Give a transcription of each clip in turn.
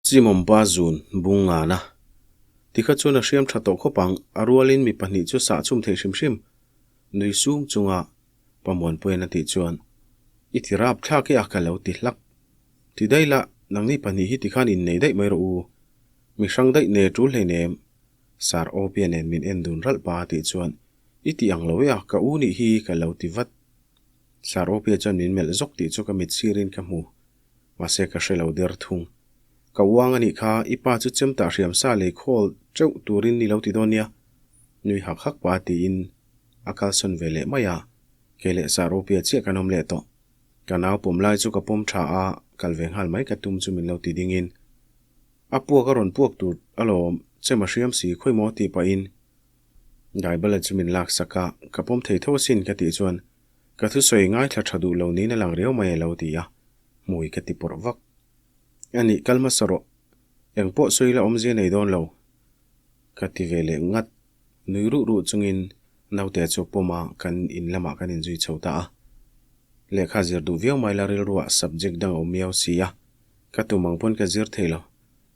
Chimawmpa zun bung ngana. Tikha chuan a hriam tha tawh khawp ang, a rualin mi pahnih chu sah chhum thei hrim hrim. Nui sung chunga Pamuanpuian a tih chuan, I ti rap thlak e a ka lo ti hlak. Ti daih la, nangni pahnih hi tikhan innei daih mai rawh u. Mi hrang daih ne tul hleinem. Sir Opia nen min en dun ralh pa a tih chuan, I ti ang lo e a, ka u nih hi ka lo ti vat. Sir Opia chuan min melh zawk tih chu ka mit sirin ka hmu. Mahse ka hre lo der thung. Ka uang a nih kha, i pa chu chem tah hriam sa lei khawl teuh turin ni lo ti dawn nia. Nui hak hak pa tiin a kalsawn ve leh mai a, kei leh Sir Opia chiah kan awm leh tawh. Ka nau pawm lai chu ka pawm tha a, kal ve nghal mai ka tum chu min lo ti dingin a puak a rawn puak tur alawm, chem a hriam si khawi maw tih pahin Daibala chu min lak sak a, ka pawm thei tho asin ka tih chuan ka thusawi ngaithla tha duh lo niin a lang riau mai a lo ti a, hmui ka ti pawrh vak. A nih kal hmasa rawh, eng pawh sawi la awmzia nei dawn lo ka ti ve leh ngat. Nui ruh ruh chungin naute chu pawm a kan in lamah kan inzui chho ta a. Lehkha zir duh viau mai la rilruah subject dang a awm miau si a, ka tum ang pawn ka zir thei lo.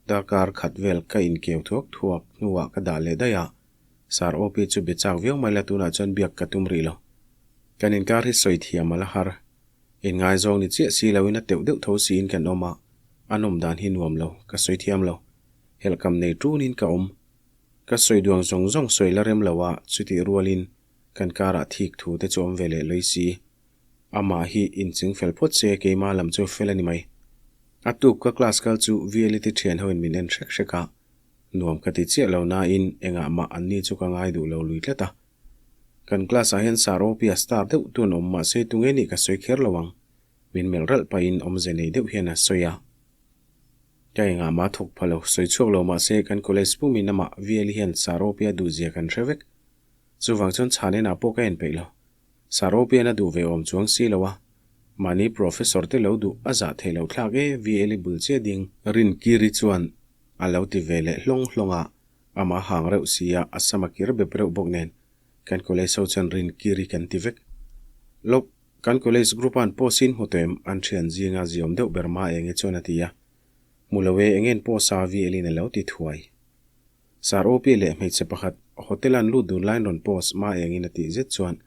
Darkar khat vel ka inkeu thuak thuak hnuah ka dah leh daih a, Sir OP chu be chak viau mai la tunah chuan biak ka tum rih lo. Kan inkar hi sawi thiam a la har. Inngaizawng ni chiah si loin a teuh deuh tho siin kan awm a, a nawm dan hi nuam lo, ka sawi thiam lo. Helhkam nei tunin ka awm. Ka sawi duang zawng zawng sawi la rem lo a, chutih rualin kan karah thik thu te chu awm ve leh lawih si. Amah hi inching fel phawt se keimah lam chu fel a ni mai. A tuk ka class kal chu VLT thian hoin min en hrek hrek a, nuam ka ti chiah lo nain engah mah anni chu ka ngai duh lo lui tlat a. Kan class ah hian Sir Opia star deuh tun awm mahse tunge nih ka sawi kher lo ang. Min melh ralh pahin awmze nei deuh hian a sawi a. Ka engah mah thawk pha lo, sawi chhuak lo mahse kan college pumin amah VL hian Sir Opia duhzia kan hre vek. Chuvang chuan chhan enah pawh ka en peih lo. Saropian a duh ve awm chuang si lo a, mahni professor te lo duh a zah theih loh thlak e VL i bul chiah ding. Rinkiri chuan a lo ti ve leh hlawng hlawng a, amah hang reuh si a, a sam a kir bep reuh bawk nen kan college ho chuan Rinkiri kan ti vek. Lawk, kan college group a an post in hmu tawh em? An thian zinga ziawm deuh ber ma enge chuan a ti a, hmu lo e, enge an post a VL in a lo ti thuai. Sir OP leh hmeichhe pakhat hotel an lut dun laiin rawn post ma engin a tih zet chuan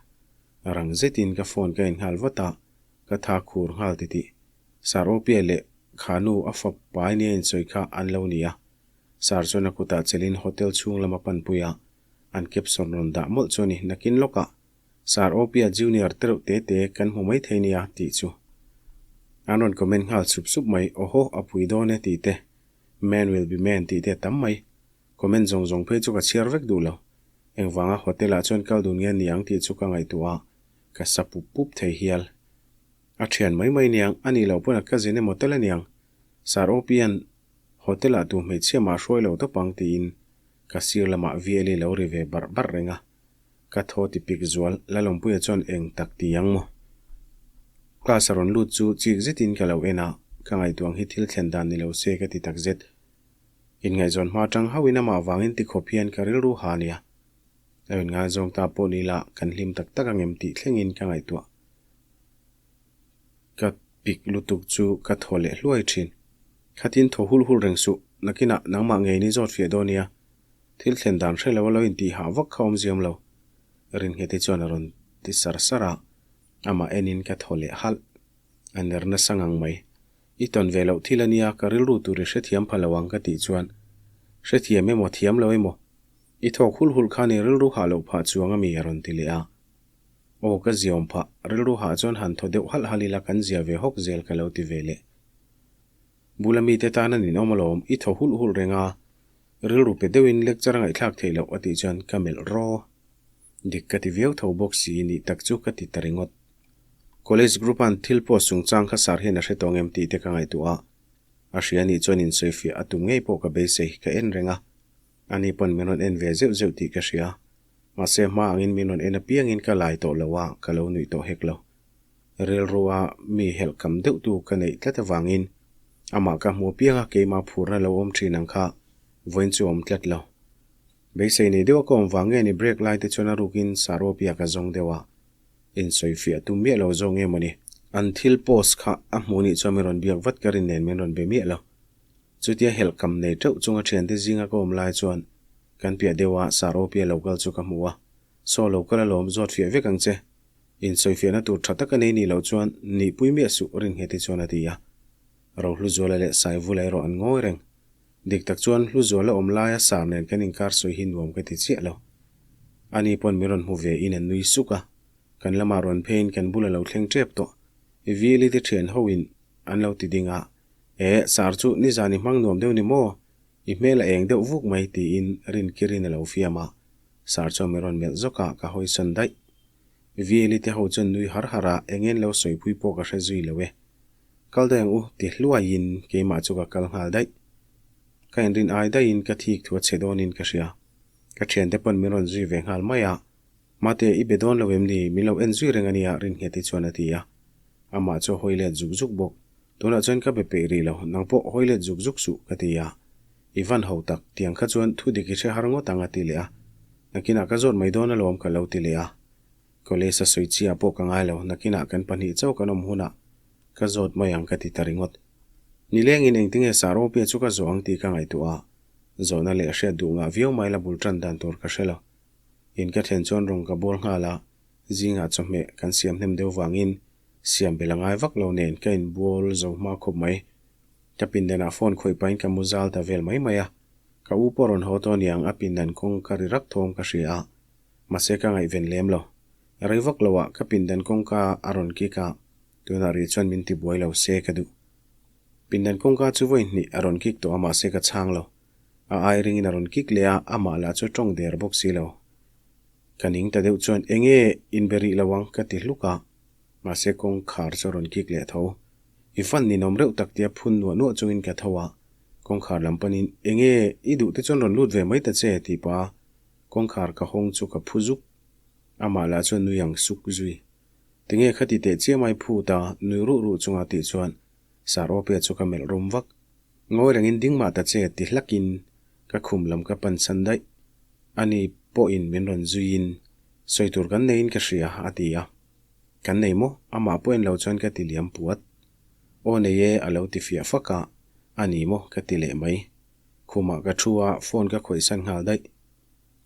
rang zetin ka phone ka en nghal vat a, ka tha khur nghal titih. Sir OP leh kha nu a fap pai nia insawi kha an lo ni a, Sir chuan a kutah chelin hotel chhung lama panpui a, an caption rawn dah mawlh chu a ni nakin lawkah Sir OP a junior tereuh te te kan hmu mai thei nia tih chu an rawn comment nghal sup sup mai, awhaw a pui dawn e tih te. Man will be man tih te a tam mai. Comment zawng zawng phei chu ka chhiar vek duh lo. Engvanga hotel ah chuan kal dun nge ni ang tih chu ka ngaihtuah a, ka sa pup pup thei hial. A thian mai mai niang, a nih loh pawn a cousin emaw tel a niang. Sir OP-a'n hotel ah tu hmeichhia mah hruai lo tawp ang tiin ka sir lamah VLE lo ri ve barh barh reng a. Ka thaw ti pik zual, Lalawmpuia chuan eng tak ti ang maw? Class a rawn lut chu chik zetin ka lo en a, ka ngaihtuah ang hi thil thlen dan ni lo se ka ti tak zet. Inngaihzawn hma atang hauhin amah vangin ti khawp hian ka rilru ha nia. Lo inngaizawng ta pawh ni la kan hlim tak tak ang em tih thlengin ka ngaihtuah. Ka pik lutuk chu ka thaw leh hluai thin. Khatin thaw hul hul reng suh, nakinah nangmah ngei ni zawt fiah dawn nia. Thil thlen dan hre lo a lo intih hah vak kha awm ziam lo. Ringheti chuan a rawn ti sar sar a, amah enin ka thaw leh halh. A ner nasa ngang mai. I tawn ve loh thil a nia, ka rilru tur i hrethiam pha lo ang ka tih chuan, Hrethiam emaw thiam lo emaw, i thawk hulh hulh khan i rilru hah loh phah chuang a mi a rawn ti leh a. Aw ka ziawm phah, rilru hah chuan han thaw deuh halh halh ila kan zia ve hawk zel ka lo ti ve leh. Bula mite tan a ninawm alawm, i thaw hulh hulh reng a, Rilru pe deuhin lecture a ngaihthlak theih loh a tih chuan ka melh raw. Dik ka ti viau tho bawk si nih tak chu ka ti ta ringawt. College group an thil post chungchang kha sar hian a hre tawng em tih te ka ngaihtuah a. A hria nih chuan insawifiah a tum ngei pawh ka beisei ka en reng a. Ani pawn min rawn en ve zeuh zeuh tih ka hria. Mahse hma angin min rawn en apiangin ka lai tawh lo a, ka lo nuih tawh hek lo. Rilrua mi helh kam deuhtu ka neih tlat avangin amah ka hmu apianga keimah phurna lo awm thin ang kha vawiin chu awm tlat lo. Beisei nei deuha ka awm vang nge ni break lai te chuan a rukin Saropia ka zawng deuh a, insawifiah tum miah lo zawk nge mawni. An thil post kha a hmuh nih chuan min rawn biak vat ka rin nen min rawn be miah lo. Chutia helhkam nei teuh chunga thiante zinga ka awm lai chuan kan piah deuha Saropia lo kal chu ka hmu a, Saw lo kal alawm zawt fiah vek ang che. Insawifiahna tur tha tak a nei nih loh chuan nihpui miah suh Ringheti chuan a ti a. Rohluzuala leh Saivula erawh an ngawi reng. Dik tak chuan Hluzuala awm laia Sar nen kan inkar sawi hi nuam ka ti chiah lo. Ani pawn min rawn hmu ve in a nui suk a, kan lamah rawn pheiin kan bul a lo thleng tep tawh. Vili te thian ho in an lo ti ding a, E, Sar chu nizan i hmang nuam deuh ni maw? I hmel a eng deuh vuk mai tiin Rinkirin a lo fiam a, Sar chuan min rawn melh zawk a, ka hawisawn daih. Vili te ho chuan nui har har a, engin lo sawipui pawh ka hre zui lo e. Kal daih ang u ti hluaiin keimah chu ka kal nghal daih. Ka inrin ai daihin ka thik thu a chhe dawnin ka hria. Ka thiante pawn min rawn zui ve nghal mai a, Mate, i be dawn lo em ni? Min lo en zui reng a nia, Ringheti chuan a ti a. Amah chu a hawi let zuk zuk bawk. Tunah chuan ka be peih rih lo, nang pawh hawi let zuk zuk suh, ka ti a. I van ho tak, tiang kha chuan thu dik i hre har ngawt ang a ti leh a. Nakinah ka zawt mai dawn alawm ka lo ti leh a. College a sawi chiah pawh ka ngai lo, nakinah kan pahnih chauh kan awm hunah ka zawt mai ang ka ti ta ringawt. Nilengin engtinge Saropia chu ka zawh ang tih ka ngaihtuah a, zawhna leh hriat duh ngah viau mai la bul tan dan tur ka hre lo. In ka thlen chuan rawng ka bawl nghal a, zingah chawhmeh kan siam hnem deuh vangin siam bel a ngai vak lo nen ka inbual zo hma khawp mai. Ka pindanah phone khawih pahin ka mu zal ta vel mai mai a, ka u pawh rawn haw tawh aniang a pindan kawng ka ri rak thawm ka hria a, mahse ka ngaihven lem lo. Rei vak lo ah ka pindan kawngka a rawn kik a, tunah rih chuan min ti buai lo se ka duh. Pindan kawngka chu vawi hnih a rawn kik tawh a mahse ka chhang lo. A ai ringin a rawn kik leh a, amah lah chu tawng der bawk si lo. Ka ning ta deuh chuan enge inbe rih lo ang ka ti hluk a, mahse kawngkhar chu a rawn kik leh tho. I fan ninawm reuh tak tia phun nuah nuah chungin ka tho a, kawngkhar lam panin enge i duh te chuan rawn lut ve mai ta che tih pah a kawngkhar ka hawng chu ka phu zuk. Amah lah chuan nui ang suk zui. Tinge khati teh chiam ai phut a nui ruh ruh chunga tih chuan Saropia chu ka melh rum vak. Ngawi rengin ding mah ta che ti hlakin ka khum lam ka pan san daih. Ani pawhin min rawn zuiin sawi tur kan neiin ka hria a ti a. Kan nei maw? Amah pawh en lo chuan ka ti liam puat. Aw nei e a lo ti fiah fak a, a ni maw ka ti leh mai. Khumah ka thu a, phone ka khawih san nghal daih.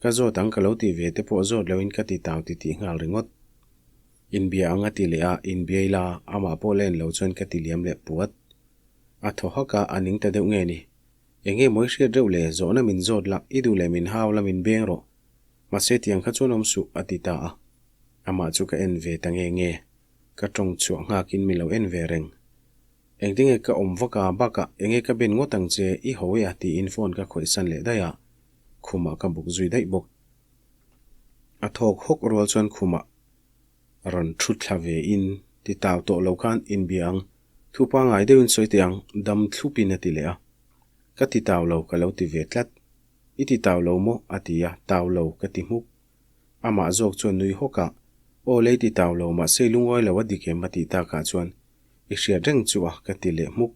Ka zawt ang ka lo tih ve te pawh zawt loin ka ti tau ti tih nghal ringawt. Inbia ang a ti leh a, inbia ila amah pawh la en lo chuan ka ti liam leh puat. A thaw hak a, a ning ta deuh nge ni? Enge mawi hriat reuh le, zawhna min zawt la, i duh leh min hau la min beng rawh. Mahse tiang kha chuan awm suh, a ti ta a. Amah chu ka en ve ta nge nge. Ka tawng chhuah nghakin min lo en ve reng. Engtinge ka awm vak a, bakah enge ka ben ngawt ang che, i ho e a tiin phone ka khawih san leh daih a, khumah ka buk zui daih bawk. A thawk hawk rual chuan khumah rawn thu thla ve in ti tau tawh lo khan inbia ang, thu pangngai deuhin sawi teh ang, dam thlupin a ti leh a. Ka ti tau lo ka lo ti ve tlat. I ti tau lo maw? a ti a, tau lo ka ti hmuk. Amah zawk chuan nui hawk a, Aw lei ti tau lo mahse i lungawi lo a dik em a tih takah chuan i hriat reng chu a ka ti leh hmuk.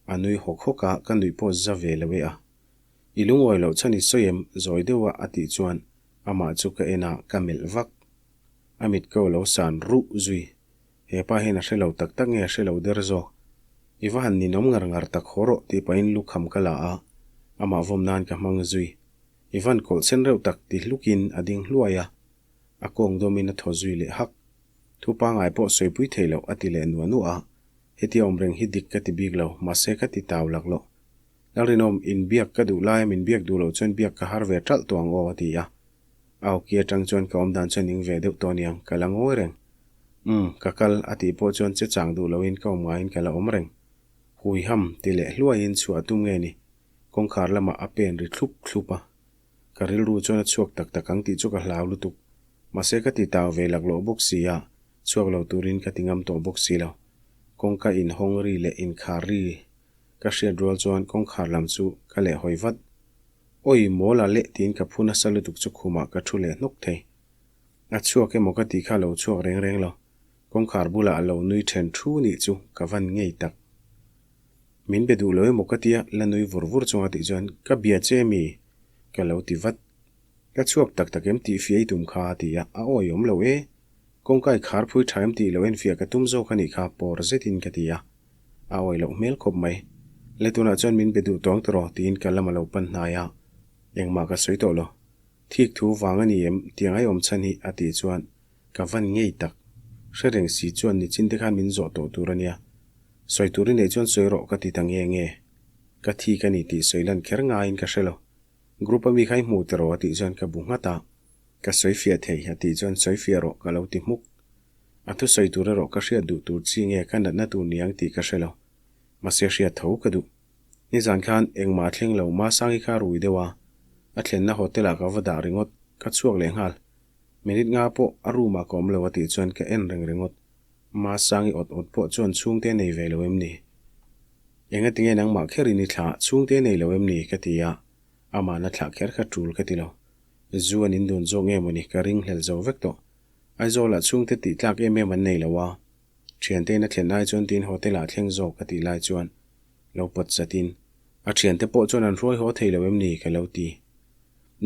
A nui hawk hawk a, ka nuih pawh za ve lo e a. I lungawi loh chhan i sawi em? zawi deuh a a tih chuan amah chu ka en a, ka melh vak. A mit ko lo san ruh zui. He pa hian a hre lo tak tak nge a hre lo der zawk. I va han ninawm ngar ngar tak haw rawh tih pahin lukham ka la a, amah vawm nan ka hmang zui. I van kawlh sen reuh tak ti hlukin a ding hluai a, a kawng dawmin a thaw zui leh hak. Thu pangngai pawh sawipui thei loh a ti leh nuah nuah a, hetia awm reng hi dik ka ti bik lo, mahse ka ti tau laklawh. Lalrinawm, inbiak ka duh laia min biak duh loh chuan biak ka har ve ṭalh tawh ang aw a ti a. A awki aṭang chuan ka awm dan chuan ning ve deuh tawh aniang, ka la ngawi reng. Umm, ka kal a tih pawh chuan che chang duh loin ka awm ngaiin ka la awm reng. Hui ham, ti leh hluaiin chhuah a tum nge ni? Kawngkhar lamah a pen ri thlup thlup a. Ka rilru chuan a chhuak tak tak ang tih chu ka hlau lutuk. Mahse ka ti tau ve laklawh bawk si a, chhuak lo turin ka ti ngam tawh bawk si lo. Kawngka inhawng ri leh inkhar ri ka hriat rual chuan kawngkhar lam chu ka leh hawi vat. Awi mawl a leh tiin ka phu nasa lutuk chu khumah ka thu leh hnawk thei. A chhuak emaw ka tih kha lo chhuak reng reng lo. Kawngkhar bulah a lo nui then thu nih chu ka van ngei tak. Min be duh lo emaw ka tia la nui vur vur chunga tih chuan ka bia che mi? Ka lo ti vat. Ka chhuak tak tak em tih fiah i tum kha a ti a, a awiawm lo e. Kawngka i khar phui tha em tih lo enfiah ka tum zawk a nih kha pawr zetin ka ti a. A awi loh hmel khawp mai. Le tunah chuan min be duh tawng tawh rawh tiin ka lam a lo pan hnai a, engmah ka sawi tawh lo. Thik thu vang a ni em tiang ai awm chhan hi a tih chuan ka van ngei tak. Hre reng si chuan nichin te khan min zawh tawh tur a nia. Sawi tur i neih chuan sawi rawh ka ti ta nge nge. Ka thik a ni tih sawi lan kher ngaiin ka hre lo. Group a mi kha i hmu tiraw a tih chuan ka bu nghat a. Ka sawi fiah thei a tih chuan sawi fiah rawh ka lo ti hmuk. A thusawi tur erawh ka hriat duh tur chi nge ka natna tur niang tih ka hre lo. Mahse hriat tho ka duh. Nizan khan engmah a thleng lo, Masangi kha rui deuh a, a thlenna hotel ah ka va dah ringawt, ka chhuak leh nghal. Minute nga pawh a room ah ka awm lo a tih chuan ka en reng ringawt. Masangi awt awt pawh chuan chhungte nei ve lo em ni? Engatinge nangmah kherin i thlah, chhungte nei lo em ni? ka ti a, amahna thlah kher kha tul ka ti lo. Zu an indun zawk nge mawni ka ringhlel zo vek tawh. Aizawlah chhungte tih tlak em em an nei lo a, thiantein a thlen ai chuan tiin hotel ah thleng zawk ka tih lai chuan lo pawt zatin a thiante pawh chuan an hruai haw thei lo em ni ka lo ti.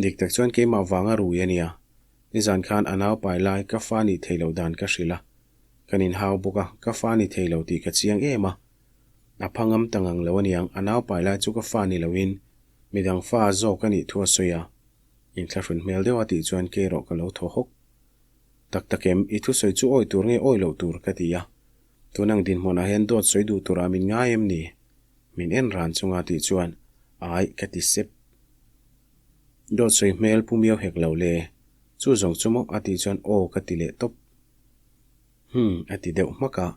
Dik tak chuan keimah vanga rui a nia, nizan khan a nau pai lai ka fa nih thei loh dan ka hrilh a, kan inhau bawk a, ka fa ni thei lo tih ka chiang em a, a pha ngam ta ngang lo aniang a nau pai lai chu ka fa ni loin midang fa zawk a nih thu a sawi a, inthlahrun hmel deuh a tih chuan kei erawh ka lo thaw hawk. Tak tak em, i thusawi chu awi tur nge awi loh tur ka ti a. Tun ang dinhmunah hian dawt sawi duh turah min ngai em ni? Min en ran chunga tih chuan ai ka ti sep. Dawt sawi hmel pu miau hek lo le, chu zawng chu maw a tih chuan aw ka ti leh tawp. Hum a ti deuh hmak a,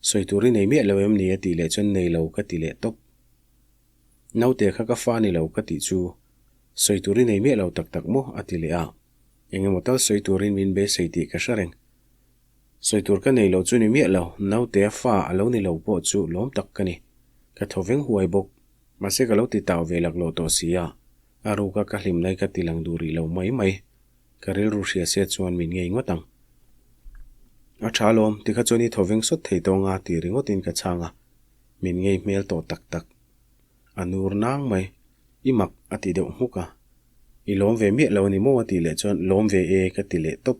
sawi tur i nei miah lo em ni a tih leh chuan nei lo ka ti leh tawp. Naute kha ka fa ni lo ka tih chu sawi tur i nei miah lo tak tak maw a ti leh a. Eng emaw tal sawi turin min beisei tih ka hre reng. Sawi tur ka nei lo chu ni miah lo, naute a fa a lo ni lo pawh chu lawm tak ka ni. Ka thaw veng huai bawk. Mahse ka lo ti tau ve laklawh tawh si a, a ruka ka hlim lai ka ti lang duh rih lo mai mai. Ka rilru hria se chuan min ngei ngawt ang. A tha lawm, tikha chuan i thaw veng sawt thei tawng a ti ringawtin ka chhang a, min ngei hmel tawh tak tak. A nur nang mai. I mak a ti deuh hmuk a. I lawm ve miah lo a ni maw a tih leh chuan lawm ve e ka ti leh tawp.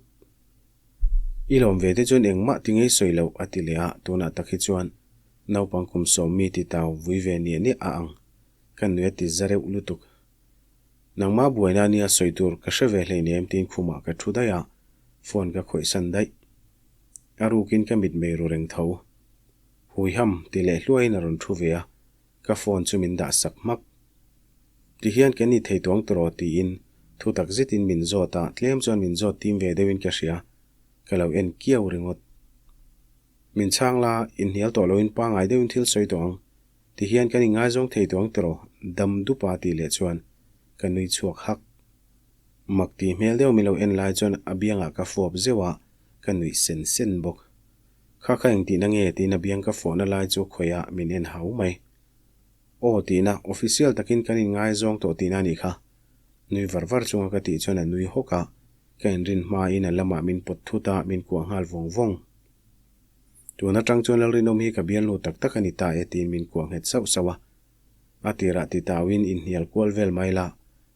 I lawm ve te chuan engmah ti ngei sawi loh a ti leh a, tunah tak hi chuan naupang kum sawm mi ti tau vui ve niah niah a ang. Ka nui a ti za reuh lutuk. Nangmah buaina nia sawi tur ka hre ve hleinem tiin khumah ka thu daih a, phone ka khawih san daih. A rukin ka mitmei ru reng tho. Huiham ti leh hluaiin a rawn thu ve a, Ka phone chu min dah sak hmak. Ti hian kan ni thei tuang tawh tiin thu tak zetin min zawt a, tlem chuan min zawt tim ve deuhin ka hria. Ka lo en kiau ringawt. Min chhang la, inhnial tawh loin pangngai deuhin thil sawi tawh ang. Ti hian kan ingaizawng thei tuang tawh dam dupa tih leh chuan ka nui chhuak hak. Mak tih hmel deuh min lo en lai chuan a biangah ka fawp zeuh a, ka nuih sen sen bawk. Kha kha engtihna nge tiin a biang ka fawhna lai chu khawiah min en hau mai. Aw tihna, official takin kan inngaizawng tawh tihna a nih kha. Nui var var chunga ka tih chuan a nui hawk a, ka inrin hmain a lamah min pawt thut a, min kuah nghal vawng vawng. Tun atang chuan Lalrinawm hi ka bialnu tak tak a ni ta e tiin min kuah nghet sauh sauh a. A tirah titauin inhnial kual vel mai la,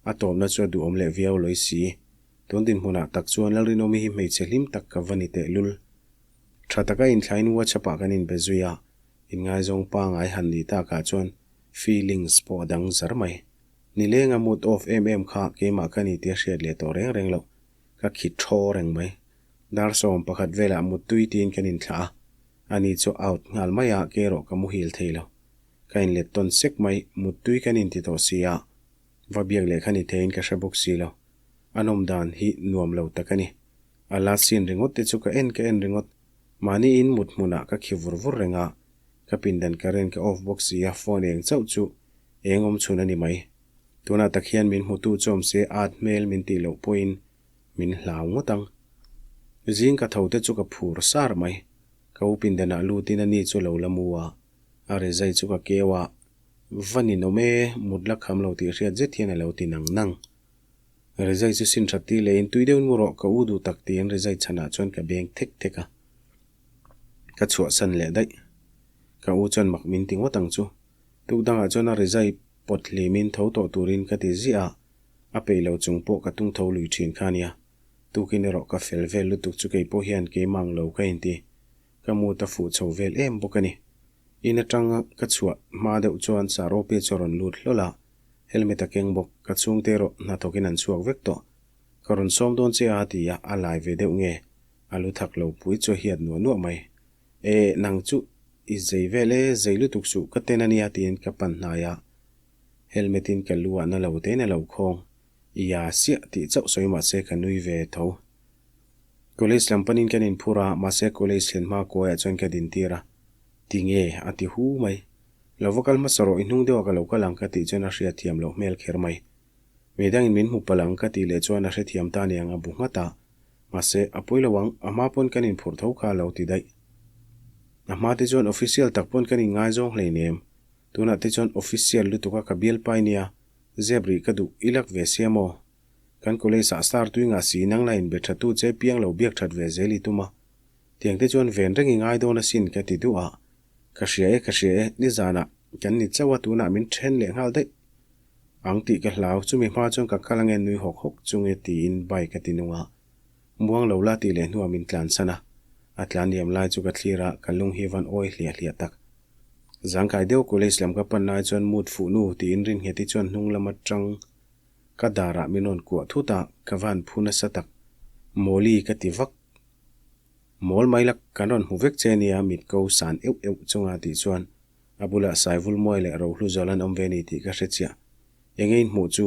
a tawpna chu a duhawm leh viau lawi si. Tun dinhmunah tak chuan Lalrinawmi hi hmeichhe hlim tak ka va ni tehlul. Tha taka inthlain WhatsApp ah kan inbe zui a, inngaizawng pangai han nih takah chuan feelings pawh a dang zar mai. Nileng a mood off em em kha keimah ka ni tia hriat leh tawh reng reng loh, ka khit thaw reng mai. Dar 11 velah muttui tiin kan inthlah a, ani chu out nghal mai a, kei erawh ka muhil thei lo. Ka inlet tawn sek mai, muttui kan inti tawh si a, va biak leh kha ni theiin ka hre bawk si lo. A nawm dan hi nuam lo tak a ni. A last scene ringawt te chu ka en ka en ringawt. Mahni in mut hmunah ka khi vur vur reng a, ka pindan current ka off bawk si a, phone eng chauh chu eng awm chhun a ni mai. Tunah tak hian min hmutu chu awm se at hmel min tih loh pawhin min hlau ngawt ang. Zing ka tho te chu ka phur sar mai. Ka u pindanah lutin a ni chu lo la mu a, a rezai chu ka keu a, va ninawm e, mut la kham lo tih hriat zet hian a lo ti nang nang. Rizai chu sin that ti leh in tui deuhin mu rawh ka u duh tak tiin rizai chhanah chuan ka beng thek thek a. Ka chhuahsan leh daih. Ka u chuan mak min ti ngawt ang chu. Tuk dangah chuan a rizai pawt hlimin tho tawh turin ka ti ziah a, a peih lo chung pawh ka tung tho lui thin kha nia. Tukin erawh ka fel vel lutuk chu kei pawh hian keimah ang lo ka inti. Ka mut a fuh chho vel em bawk a ni. In atanga ka chhuah hma deuh chuan Saropi chu a rawn lut hlawl a, helmet a keng bawk, ka chhungte erawh hnathawkin an chhuak vek tawh. Ka rawn sawm dawn che a ti a, a lai ve deuh nge? A lu thak lo pui chu a hiat nuah nuah mai. E, nang chu i zei vel e, zei lutuk suh, ka ten a nia tiin ka pan hnai a, helmet in ka lu ah na lo tein a lo khawng. I a siah tih chauh sawi mahse ka nui ve tho. College lam panin kan inphur a, mahse college thlen hma kuaiah chuan ka din tir a. Ti nge? a ti hu mai. Lo va kal hmasa rawh, i hnung deuhah ka lo kal ang ka tih chuan a hriatthiam loh hmel kher mai. Mi dangin min hmu palh ang ka tih leh chuan a hrethiam ta aniang a bu nghat a. Mahse, a pawi lo ang, a hma pawn kan inphurh tho kha a lo ti daih. A hma te chuan official tak pawn kan inngaizawng hleinem. Tunah te chuan official lutuk a ka bialpai nia, zep rih ka duh i lak ve sia maw? Kan college ah star tui ngah si nang la inbe tha tu che piang lo biak that ve zel i tum a. Tiang te chuan ven reng i ngai dawn asin ka ti duh a. Ka hria e, ka hria e, nizanah kan ni chauh a tunah min then leh nghal daih ang tih ka hlau, chumi hma chuan ka kal ange nui hawk hawk chunge tiin bike a ti nung a. Muang lo la tih leh hnuah min tlansan a, a tlan liam lai chu ka thlir a, ka lung hi van awi hliah hliah tak. Zangkai deuh college lam ka pan lai chuan mood fuh nu tiin Ringheti chuan hnung lam atang ka darah min rawn kuah thut a, ka van phu nasa tak. Mawli ka ti vak. Mawl mai la kan rawn hmu vek che nia mit ko san euh euh chunga tih chuan a bulah Saivulmuai leh Rohlu zawl an awm ve ni tih ka hre chiah. Enge in hmuh chu?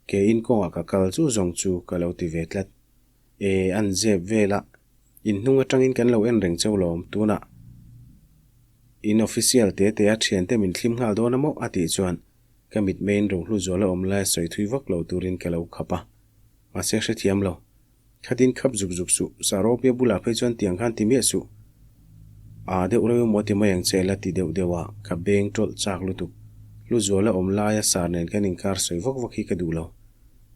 Ke in kawngah ka kal chu zawng chu ka lo ti ve tlat. E, an zep vel a, in hnung atangin kan lo en reng cheu lawm, tunah in official te te a thiante min thlim nghal dawn a maw a tih chuan ka mitmeiin rohlu zual a awm lai sawi thui vak lo turin ka lo khap a, mahse hrethiam lo. Khatin khap zuk zuk suh, Saropia bulah phei chuan tiang khan ti miah suh. Aa deuh reuh emaw ti mai ang che la ti deuh deuh a, ka beng tawlh chak lutuk. Hluzuala awm laia sar nen kan inkar sawi vak vak hi ka duh lo.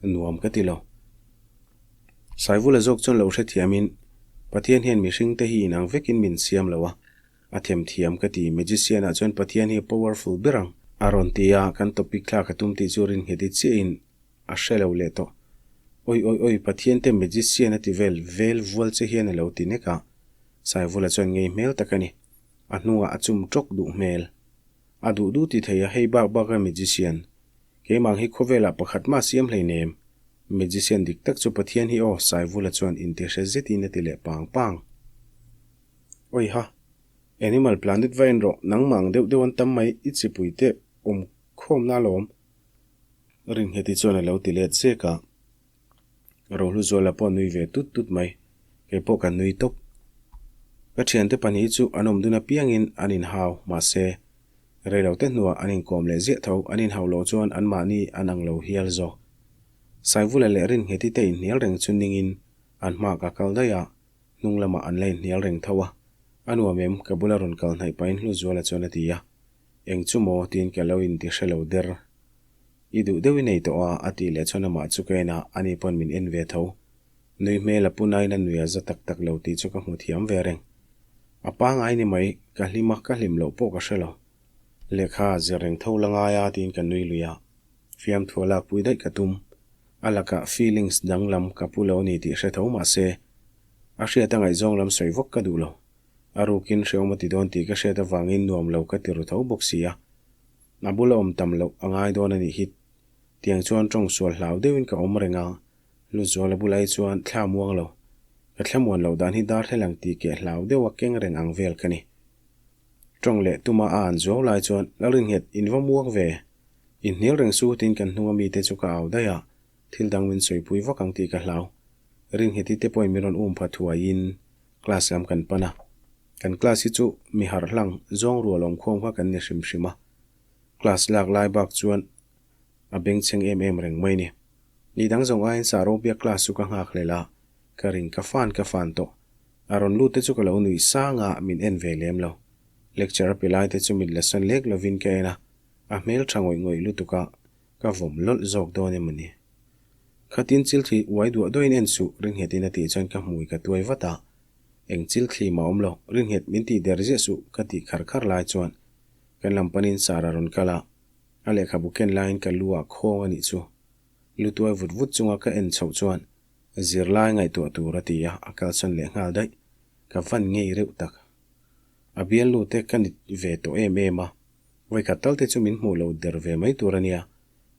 Nuam ka ti lo. Saivula zawk chuan lo hrethiamin, Pathian hian mihring te hi inang vekin min siam lo a, a themthiam ka ti, magician ah chuan Pathian hi a powerful ber ang. A rawn ti a, kan topic thlak a tum tih chu rinnghet i chiahin A hre lo leh tawh. Oi oi oi Pathian te magician a ti vel vel vual che hian a lo ti nek a. Saivula chuan ngei hmel tak a ni. A hnungah a chum tawk duh hmel. A duh duh ti thei a hei bak bak a magician. Keimah hi khawvelah pakhat mah siam hleinem. Magician dik tak chu Pathian hi aw Saivula chuan intihre zetin a ti leh pang pang. Oi ha. Animal planet va en rawh nangmah ang deuh deuh an tam mai i chipui te awm khawmna alawm. Ringheti chuan a lo ti let zek a, Rohluzuala pawh a nui ve tut tut mai. Kei pawh ka nui tawp. Ka thiante pahnih chu an awm dun apiangin an inhau, mahse, reilote hnuah an inkawm leh ziah tho, an inhau loh chuan anmahni an ang lo hial zawk. Saivula leh Ringheti te inhnial reng chu ningin an hma ka kal daih a, hnung lamah an la inhnial reng tho a. A nuam em? Ka bula rawn kal hnaih pahin Hluzuala chuan a ti a. Eng chu maw? tiin ka lo inti hre lo der. I duh deuh i nei tawh a, a tih leh chuan amah chu ka en a, ani pawn min en ve tho. Nui hmel a pu nain a nui a za tak tak lo tih chu ka hmu thiam ve reng. A pangai ni mai, ka hlim a, ka hlim loh pawh ka hre lo. Lehkha zir reng tho la ngai a tiin ka nui lui a. Fiamthu a lakpui daih ka tum. A lakah feelings danglam ka pu lo a ni tih hre tho mah se, a hriat a ngaihzawng lam sawi vak ka duh lo. A rukin hreawm a ti dawn tih ka hriat avangin nuam lo ka ti ru tho bawk si a. A bula awm tam loh a ngai dawn a nih hi. Tiang chuan tawng sual hlau deuhin ka awm reng a, Lutzuala bulah hi chuan thla muang lo. Ka thla muan loh dan hi darthlalang tih keh hlau deuha keng reng ang vel ka ni. Tawng leh tuma a an zuau lai chuan Lalrinnghet in va muang ve. Inhnial reng su tiin kan hnunga mite chu ka au daih a, thil dang min sawipui vak ang tih ka hlau. Ringheti te pawhin min rawn um pha thuaiin Class lam kan pan a, kan class hi chu mi harh hlang zawng rual awm khawm kha kan ni hrim hrim a, class lak lai bak chuan a bengchheng em em reng mai ni. Ni dang zawng aiin Saropia class chu ka nghak hlel a, ka ring ka fan ka fan tawh. A rawn lut te chu ka lo nuih sang a, min en ve lem lo. Lecture a pe lai te chu mit la sawn lek lovin ka en a, a hmel tha ngawih ngawih lutuk a, ka vawm lawlh zawk dawn em a ni. Khatin chil thli uai duah duahin en suh, Rinnghetin a tih chuan ka hmui ka tuai vat a. Eng chil thli mah awm lo, Rinnghet min tih der ziah suh ka tih khar khar lai chuan kan lam panin Sara rawn kal a, a lehkhabu ken laiin ka lu ah khawng a nih chu. Lu tuai vut vut chunga ka en chhoh chuan zirlai ngaihtuah tur a ti a, a kalsawn leh nghal daih. Ka van ngei reuh tak. A bialnu te ka ni ve tawh em em a, vawikhat tal te chu min hmuh lo der ve mai tur a nia.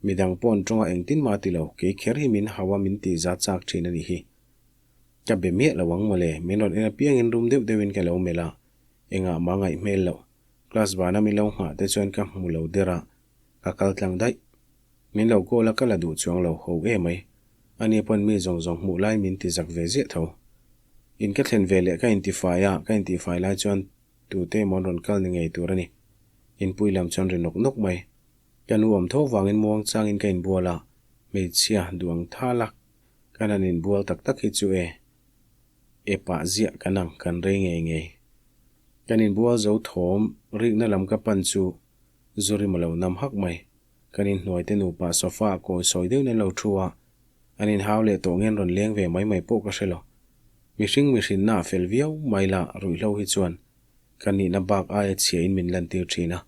Midang paw'n tawnga engtin mah a ti lo, kei kher hi min hau a min tih za chak thin a nih hi. Ka be miah lo ang mawle, min rawn en apiangin rum deuh deuhin ka lo melh a, engah mah ngaih hmel loh. Class vana min lo nghah te chuan ka hmu lo der a, ka kal tlang daih. Min lo call a ka la duh chuang lo ho e mai. Ani pawn mi zawng zawng hmuh lai min ti zak ve ziah tho. In ka thlen ve leh ka intifai a, ka intihfai lai chuan tute emaw an rawn kal ni ngei tur a ni. Inpui lam chuan ri nawk nawk mai. Ka nu awm tho vangin muang changin ka inbual a, hmeichhia duang thal a kan han inbual tak tak hi chu e, e pah ziah kan ang kan rei ngei ngei. Kan inbual zo thawm rikna lam ka pan chu zu rim a lo nam hak mai. Kan inhnuai te nupa sofa ah kawi sawi deuhin an lo thu a, an inhau leh tawh nge an rawn leng ve mai mai pawh ka hre lo. Mihring mihrinna a fel viau mai la ruihhlo hi chuan ka nihna bak aia chhia in min lantir thin a.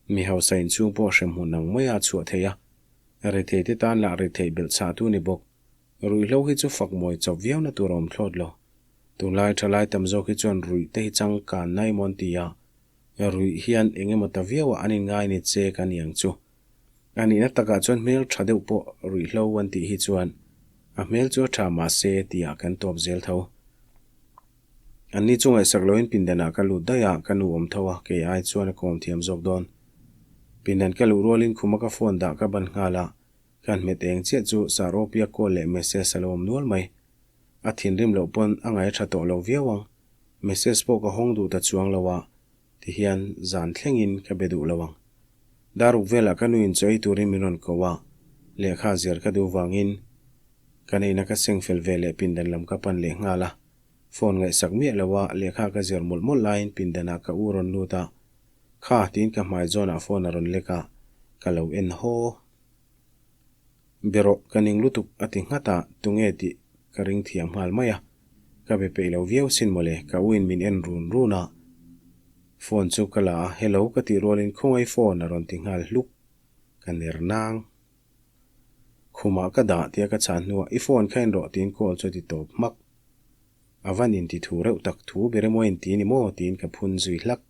Mi hausa inchhung pawh hrem hmun ang maia a chhuah theih a, rethei te tan lah rethei belh chhah tu ni bawk. Ruihhlo hi chu fak mawi chawp viau na tur a awm thlawt lo. Tunlai thalai tam zawk hi chuan ruih te hi changkan na emaw an ti a, Ruih hian eng emaw ta viauah an inngai ni che ka ni ang chu. A nihna takah chuan hmel tha deuh pawh ruihhlo an tih hi chuan a hmel chu a tha mahse tihah kan tawp zel tho. Anni chu ngaihsak loin pindanah ka lut daih a, ka nu awm tho a, kei ai chuan a kawm thiam zawk dawn. Pindan ka luh rualin khuma ka phone dah ka ban nghal a, ka hmet eng chiah chu Saropia call leh message a lo awm nual mai. A thinrim loh pawn a ngaih a tha tawh lo viau ang. Message pawh ka hawng duh ta chuang lo a, tihian zan thlengin ka be duh lo ang. Daruk velah ka nuin chaw ei turin min rawn ko a, lehkha zir ka duh vangin ka neihna ka seng fel ve leh pindan lam ka pan leh nghal a. Phone ngaihsak miah lo a, lehkha ka zir mawlh mawlh laiin pindanah ka u rawn lut a, Kha tiin ka hmai zawnah phone a rawn lek a, ka lo en haw. Be rawh, ka ning lutuk a ti nghat a, tunge tih ka ring thiam nghal mai a. Ka be peih lo viau sin mawle, ka u in min en run run a. Phone chu ka la a, hello ka tih rualin khawngaih phone a rawn ti nghal hluk. Ka ner nang. Khumah ka dah tia ka chhan hnuah i phone kha en rawh tiin call chu a ti tawp hmak. A van inti thu reuh tak thu ber emaw a inti ni maw tiin ka phun zui hlak.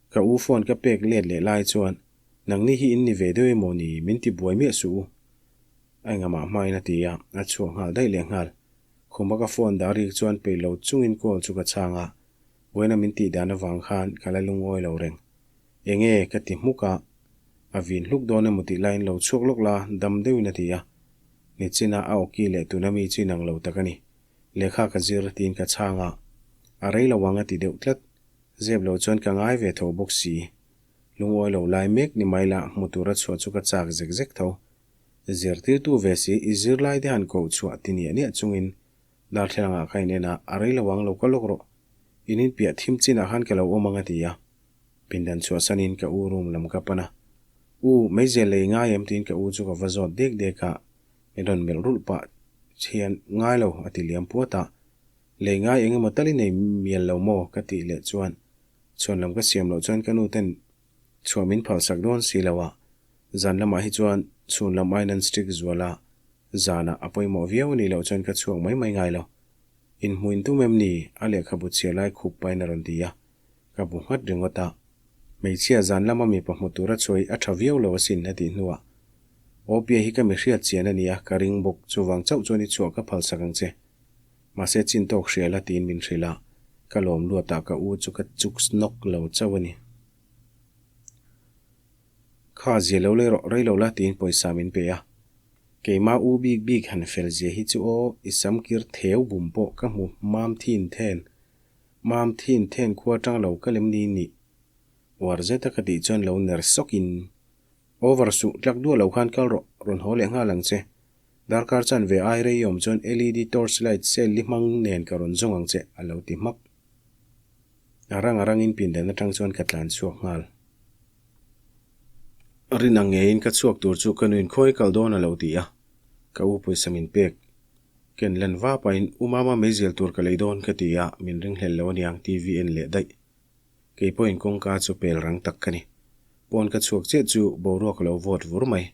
Ka u phone ka pek let leh lai chuan Nangni hi in ni ve deuh emaw ni, min ti buai miah suh u. A engamah hmain a ti a, a chhuak nghal daih leh nghal. Khuma ka phone dah rik chuan peih lo chungin call chu ka chhang a, Buaina min tih dan avang khan ka la lungawi lo reng. Enge ka ti hmuk a, a vin hluk dawn emaw tih laiin lo chhuak lawk la, dam deuhin a ti a. Nichina a awki leh tuna mi chu inang lo tak a ni. Lehkha ka zir tiin ka chhang a, a rei lo ang a ti deuh tlat. Zep lo chuan ka ngai ve tho bawk si. Lungawi lo lai mek ni mai la, hmu tura chhuah chu ka chak zek zek tho. Zirtirtu ve si, i zirlai te han koh chhuah ti niah niah chungin darthlalangah ka in en a, a rei lo ang lo ka lawk rawh. In inpiah thim chinah khan ka lo awm ang a ti a. Pindan chhuahsanin ka u room lam ka pan a. U, meizial lei ngai em tiin ka u chu ka va zawt dek dek a, min rawn melh rulh pah hian ngai lo a ti liam puat a. Lei ngai eng emaw tal i nei mial lo maw ka tih leh chuan Chhuan lam ka siam loh chuan ka nu ten chhuah min phalsak dawn si lo a, zan lamah hi chuan chhun lam aiin an strict zual a, zanah a pawimawh viau a nih loh chuan ka chhuak mai mai ngai lo. Inhmuin tum em ni? A lehkhabu chhiar lai khup pahin a rawn ti a, ka bu nghat ringawt a. Hmeichhia zan lama mipa hmu tura chhuah hi a tha viau lo asin a tih hnuah, Awpia hi ka mi hriat chian a nia, ka ring bawk, chuvang chauh chuan i chhuah ka phalsak ang che. Mahse chin tawk hria la tiin min hrilh a, ka lawm luatah ka u chu ka chuk snawk lo chauh a ni. Kha zia lo lei rawh, rei lo la tiin pawisa min pe a. Keima u bik bik han fel zia hi chu aw, i sam kir theu bum pawh ka hmu mam thin then, mam thin then khua tang lo ka lem ni nih. Uar zeta ka tih chuan lo ner sawkin, Over suh, tlak duah lo khan kal rawh, rawn haw leh nghal ang che. Darkar chan ve ai rei awm chuan LED torch light cell li hmang nen ka rawn zawng ang che, a lo ti hmak. A rang a rangin pindan atang chuan ka tlan chhuak nghal. Rin ang ngeiin ka chhuak tur chu ka nuin khawi kal dawn a lo ti a, ka u pawisa min pek. Ken lan va pahin u mama meizial tur ka lei dawn ka ti a, min ringhlel lo aniang TV en leh daih. Kei pawhin kawngka chu pel rang tak ka ni. Pawn ka chhuak chiah chu boruak a lo vawt vur mai.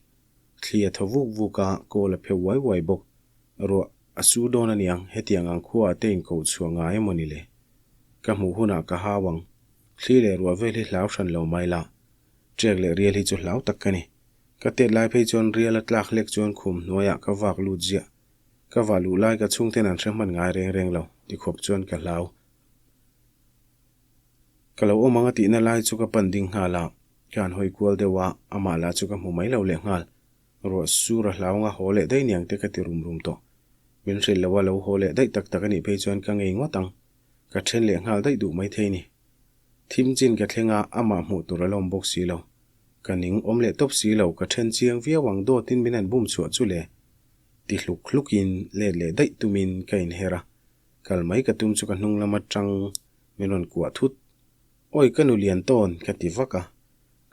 Thli a thaw vuk vuk a, kawl a pheu uai uai bawk. Ruah a su dawn a niang, hetiang ang khuaah te inkoh chhuah ngai emaw ni le? Ka hmuh hunah ka hau ang. Thli leh ruah vel hi hlau hran lo mai la. Ṭek leh rial hi chu hlau tak ka ni. Ka tet lai phei chuan rial a tlak hlek chuan khum hnuaiah ka vak lut ziah. Ka vah luh lai ka chhungten an hre hman ngai reng reng lo, ti khawp chuan ka hlau. Ka lo awm ang a tihna lai chu ka pan ding nghal a, ka han hawi kual deuh a, amah lah chu ka hmu mai lo leh nghal. Ruah sur a hlau anga haw leh daih niang te ka ti rum rum tawh. Min hrilh lo a lo haw leh daih tak tak a nih phei chuan ka ngei ngawt ang. Ka then leh nghal daih duh mai thei ni. Thim chin ka thleng a, amah hmuh tur a lawm bawk si lo. Ka ning awm leh tawp si lo, ka then chiang viau ang dawtin min han bum chhuah chu le. Ti hluk hlukin let leh daih tumin ka inher a, kal mai ka tum chu ka hnung lam atang min rawn kuah thut. Awi ka nu lian tawn ka ti vak a,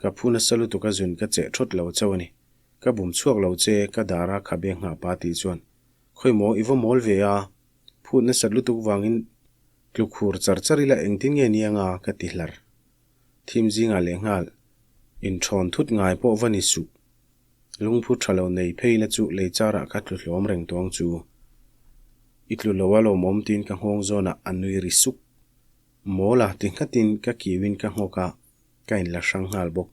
ka phu nasa lutuk a zun ka cheh thawt lo chauh a ni. Ka bum chhuak lo che ka dar a khabe nghah pa tih chuan Khawi maw i va mawl ve a, phut nasat lutuk vangin tlu khur char char ila engtin nge ni anga ka ti hlar. Thim zingah lehnghal inthawn thut ngai pawh va ni suh. Lungphu tha lo nei phei la chu lei charah ka tlu hlawm reng tawng chu. I tlu lo a lawmawm tiin ka nghawng zawnah a nui ri suk. Mawl a ti nghatin ka kiuin ka nghawk a, ka inla hrang nghal bawk.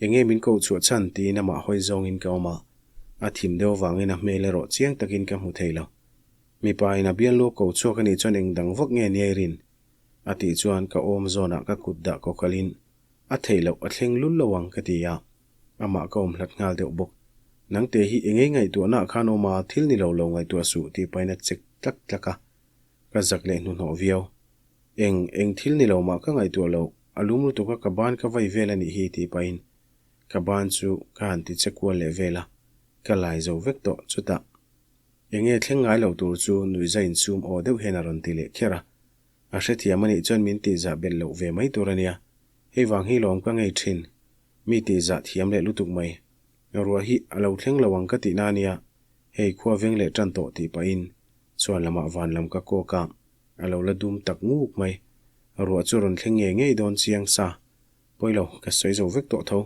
Enge min koh chhuah chhan tiin amah hawi zawngin ka awm a, a thim deuh avangin a hmel erawh chiang takin ka hmu thei lo. Mipa in a bialnu a ko chhuak anih chuan eng dang vak nge nia i rin? A tih chuan ka awm zawnah ka kut dah kawkalhin a theih loh a thleng lul lo ang ka ti a, amah ka awm hlat nghal deuh bawk. Nangte hi engei ngaihtuahnaah khan awm a, thil ni lo lo ngaihtuah suh tih pahin a chek tlak tlak a, ka zak leh hnuhnawh viau. Eng, eng thil ni lo mah ka ngaihtuah lo, a lum lutuk a ka ban ka vai vel a nih hi tih pahin ka ban chu ka han ti che kual leh vel a, ka lai zo vek tawh chutah enge thleng ngai lo tur chu nuihza insum aw deuh hian a rawn ti leh kher a. A hrethiam a nih chuan min tihzah belh loh ve mai tur a nia. Hei vang hi lawm ka ngei thin. Mi tihzah thiam leh lutuk mai. Ruah hi a lo thleng lo ang ka tihna a nia. Hei khua veng leh tan tawh tih pahin chuan lamah van lam ka kawk a, a lo la dum tak nguk mai. Ruah chu rawn thleng ngei ngei dawn chiang sa. Pawi lo, ka sawi zo vek tawh tho.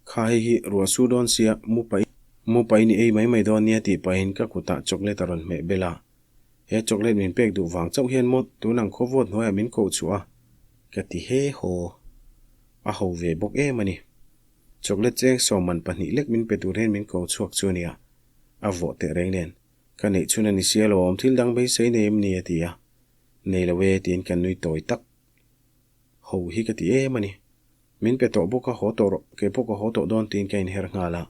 Kha hei hi ruah su dawn sia, mu paih mu paih ni ei mai mai dawn nia tih pahin ka kutah chocolate a rawn hmeh bel a. He chocolate min pek duh vang chauh hian maw tun ang khawvawt hnuaiah min koh chhuah a? Ka ti he haw. A ho ve bawk em a ni. Chocolate cheng sawm man pahnih lek min pe tur hian min ko chhuak chu a nia. A vawh teh reng nen. Ka neih chhun a ni sia lo awm thil dang beisei nei em ni a ti a. Nei lo e tiin ka nui tawi tak. Ho hi ka ti em a ni. Min pe tawh bawk a, haw tawh rawh, kei pawh ka haw tawh dawn tiin ka inher nghal a.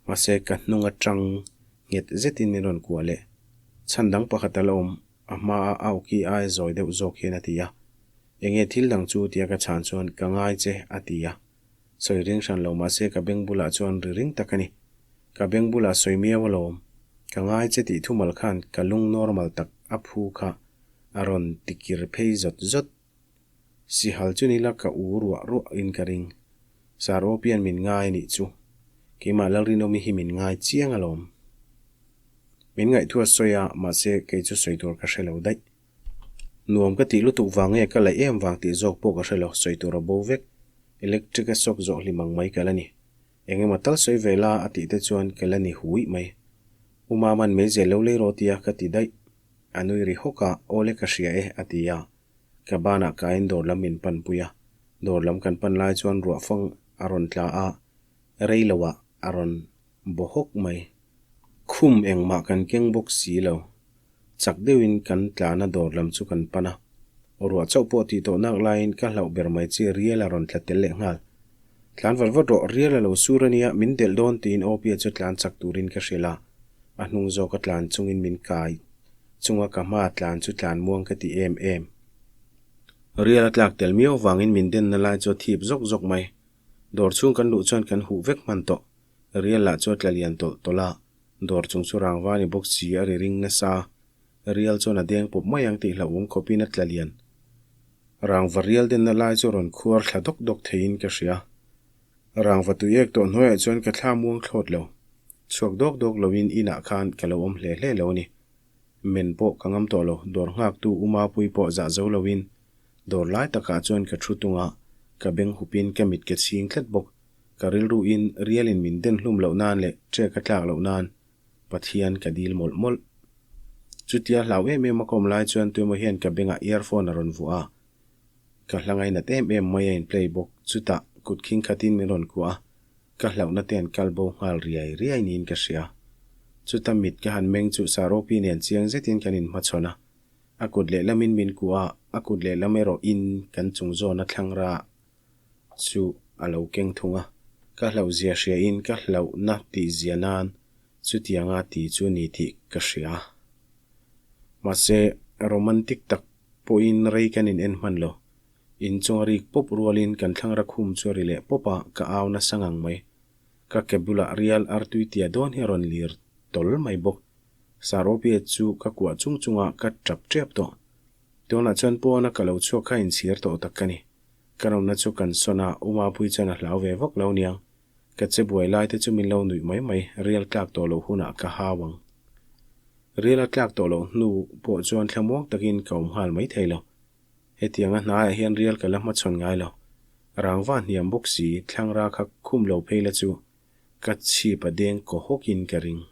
Mahse, ka hnung atang nghet zetin min rawn kuah leh. Chhan dang pakhat a la awm, a hmaa a awki aia zawi deuh zawk hian a ti a. Enge thil dang chu tia ka chhan chuan ka ngai che a ti a. Sawi ring hran lo mahse ka beng bulah chuan ri ring tak a ni. Ka beng bulah sawi miau alawm. Ka ngai che tih thumal khan ka lung normal tak a phu kha a rawn tikir phei zawt zawt. Sihal chu nila ka u ruah ruah in ka ring. Sir Opian min ngai anih chu. Keimah Lalrinawmi hi min ngai chiang alawm. Min ngaihthua sawi a, mahse kei chu sawi tur ka hre lo daih. Nuam ka tih lutuk vang nge ka laih em vang tih zawk pawh ka hre lo, sawi tur a bo vek. Electric a shock zawh hlim ang mai ka la ni. Eng emaw tal sawi ve la a tih te chuan ka la ni huih mai. U Mama'n meizel lo lei rawh tia ka ti daih. A nui ri hawk a, Awle ka hria e a ti a. Ka banah kaiin dawr lam min panpui a, dawr lam kan pan lai chuan ruah fang a rawn tla a, rei loah a rawn baw hawk mai. Khum engmah kan keng bawk si lo. Chak deuhin kan tlana dawr lam chu kan pan a, ruah chauh pawh tih tawh nak laiin ka hlauh ber mai chi rial a rawn tla tel leh nghal. Tlan vat vat rawh, rial a lo sur a nia, min delh dawn tiin Opia chu tlan chak turin ka hrilh a, a hnung zawka tlan chungin min kai. Chunga ka hma tlan chu tlan muang ka ti em em. Rial a tlak tel miau vangin min denna lai chu a thip zawk zawk mai. Dawr chhung kan luh chuan kan huh vek hman tawh. Rial lah chu a tla lian tawlh tawlh a, dawr chung chu rangva ni bawk si a ri ring nasa. Rial chuan a deng pawp mai ang tih hlauhawm khawpin a tla lian. Rangva rial denna lai chu rawn khuar thla dawk dawk theiin ka hria. Rangva tui ek tawh hnuaiah chuan ka thla muang thlawt lo. Chhuak dawk dawk loin inah khan ka lo awm hle hle lo a ni. Men pawh ka ngam tawh lo, dawr nghaktu U Mapui pawh zah zo loin dawr lai takah chuan ka thu tung a, ka beng hupin ka mit ka chhing tlat bawk. Ka rilruin rialin min den hlum loh nan leh ṭek a tlak loh nan Pathian ka dil mawlh mawlh. Chutia hlau em em a ka awm lai chuan tuemaw hian ka bengah earphone a rawn vuah a. Ka hla ngainat em em mai a in play bawk. Chutah kut khing khatin min rawn kuah a, ka hlauhna te an kal bo nghal riai riai niin ka hria. Chuta mit ka han meng chu Saropi nen chiang zetin kan inhmachhawn a. A kut lehlamin min kuah a, a kut lehlam erawh in kan chung zawna thlangra chu a lo keng thung a. Ka hlauhzia hriain ka hlauhna tihzia nan chutianga ti chu ni tih ka hria. Mahse, romantic tak pawhin rei kan in en hman lo. In chunga rik pawp rualin kan thlangra khum chu a ri leh pawp a, ka au nasa ngang mai. Ka ke bulah rial artui tia dawn hi a rawn lir tawl mai bawk. Saropia chu ka kuah chung chunga ka tap tep tawh. Tunah chuan pawna ka lo chhuak kha inchhir tawh tak ka ni. Ka rawmna chu kan sawn a, U Mapui chuan a hlau ve vak lo niang. Ka che buai lai te chu min lo nuih mai mai, rial tlak tawh loh hunah ka hau ang. Rial a tlak tawh loh hnu pawh chuan thlamuang takin ka awm nghal mai thei lo. Hetianga hnaiah hian rial ka la hmachhawn ngai lo. Rangva hniam bawk si, thlangra kha khum lo phei la chu ka chhip a deng kaw hawkin ka ring.